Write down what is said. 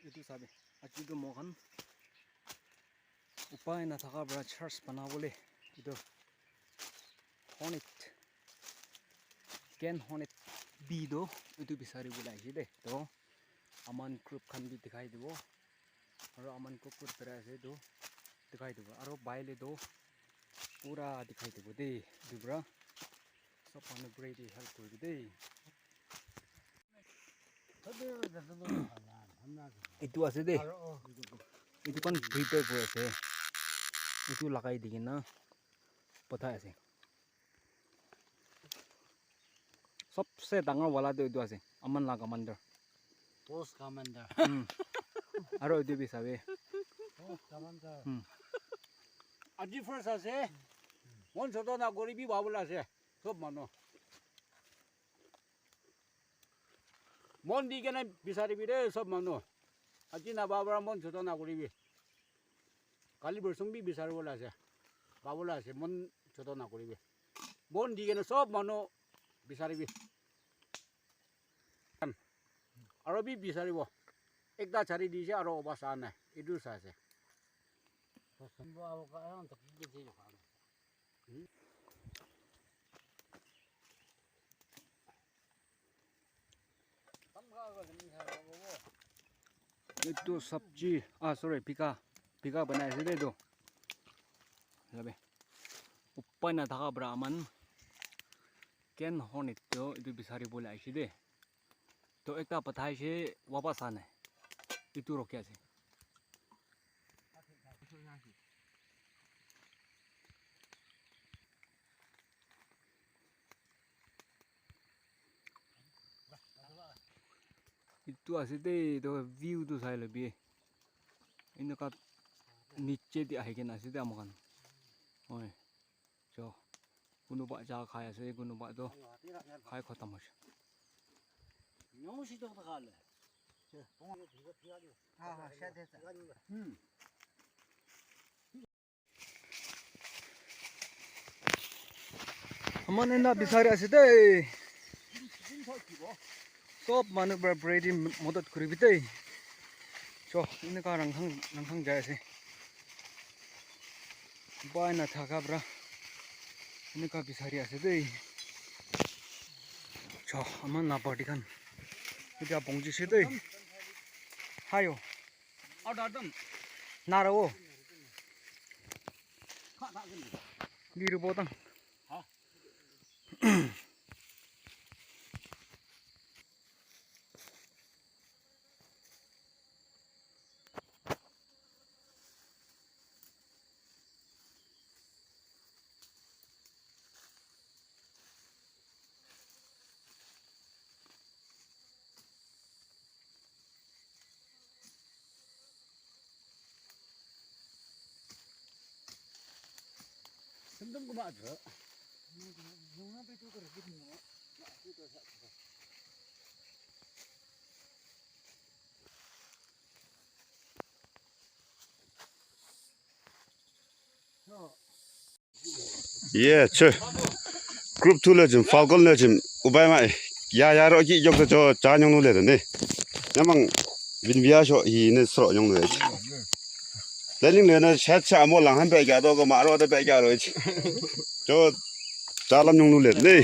এইটো চাবি, আজিতো মইখান উপায় নথকাৰ পৰা চাৰ্চ বনাবলৈ এইটো হৰ্নেট, কেন হৰ্নেট বিটো এইটো বিচাৰিবলৈ আহিছে দেই। তো আমান গ্ৰুপ খান বি দেখাই দিব আৰু আমান ক'ত ক'ত বেৰাই আছে এইটো দেখাই দিব আৰু বাইলেতো পুৰা দেখাই দিব দেই। এইটোৰ পৰা চব মানুহবোৰে এইটো হেল্প কৰিব দেই। এইটো আছে দেই, এইটো কণ প্ৰিপেয়াৰ কৰি আছে, এইটো লগাই দি কিনা পঠাই আছে। সবচে ডাঙৰ ৱালাটো এইটো আছে, আমান লা কমাণ্ডাৰ। Post commander. আৰু এইটো বি চাবি। Post commander. আজি ফাৰ্ষ্ট আছে, মন চত নকৰিবি, ভাবলৈ আছে। চব মানুহ মন দি কেনে বিচাৰিবি দেই। চব মানুহ আজি নাপাব, মন চত নকৰিবি। কালি বৰচুং বি বিচাৰিবলৈ আছে, পাবলৈ আছে। মন চত নকৰিবি, মন দি কেনে চব মানুহ বিচাৰিবি আৰু বি বিচাৰিব। একটা চাৰি দিছে আৰু অবা চা নাই, এইটো চাইছে। এইটো চব্জি, চৰি, পিকা পিকা বনাই আছে দেই। এইটো যাবে উপায় নাথাকা পৰা আমান কেন হৰ্নেটটো এইটো বিচাৰিবলৈ আহিছে দেই। তো একটা পঠাইছে, ৱাপাছ আনে, এইটো ৰখি আছে। এইটো আছে দেই। এইটো ভিউটো চাই ল'বি, এনেকুৱা নিচেদি আহি কিনে আছে দেই। আমাখান হয় চ, কোনোবা চাহ খাই আছে, কোনোবাটো খাই খতম হৈছে। আমাৰ এনে বিচাৰি আছে দেই। চব মানুহবোৰ ব্ৰেডি মদত কৰিবি দেই। চ, এনেকুৱা ৰাংখাং ৰাংখাং যাই আছে। উপায় নাথাকা পৰা এনেকুৱা বিচাৰি আছে দেই। চ, আমাৰ নাপাৰ্টিখান এতিয়া পहुঁচিছে দেই। হায়ো নাৰাও লিরবো। Yeah, che. Group 2 le chim Falcon le chim ubay ma ya ya ro ki yok cho cha nyong nu le de ne. Yamang vin via sho hi ne sro nyong le. Le ling le na chat cha mo lang han pe kya do ko ma ro de pe kya ro chi. Cho cha lam nyong nu le ne.